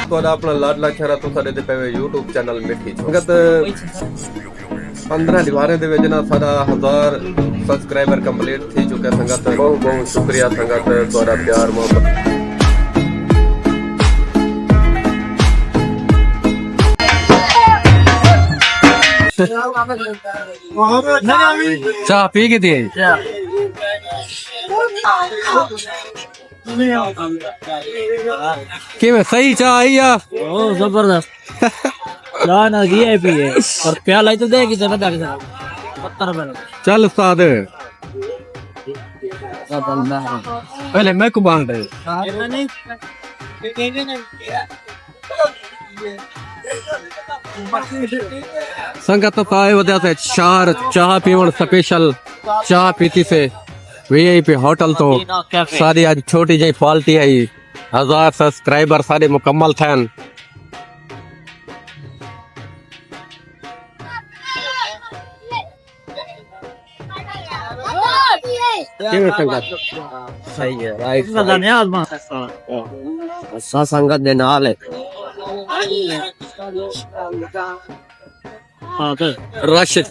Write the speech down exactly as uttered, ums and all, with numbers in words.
تہاݙا اپݨا لاڈلا چھیرا، تساں ݙیہدے پئے ہو یوٹیوب چینل مٹھی چھوہر۔ سنگت، پندرہ ݙیہاڑیں دے وچ نا ساݙا ہزار سبسکرائبر کمپلیٹ تھی چکا ہے سنگت، ٻہوں ٻہوں شکریہ سنگت، تہاݙا پیار محبت۔ چاہ پی کے دے؟ کیویں، صحیح چاہ آئی آ؟ او زبردست۔ چاہ نہ وی آئی پی ہے، پر پیالہ ہی تو دے کسے وݙا کسے۔ ستر روپے۔ چل استاد۔ پہلے میکوں بانٹ ݙے۔ سنگت پائے ودے سے شہر چاہ پیوݨ، سپیشل چاہ پیتی سے وی آئی پی ہوٹل تو۔ ساݙی اڄ چھوٹی جئی پارٹی ہئی، ہزار سبسکرائبر ساݙے مکمل تھئن۔ کیویں سنگت؟ صحیح ہے، رائٹ۔ اساں سنگت دے نال ہے۔ راشد۔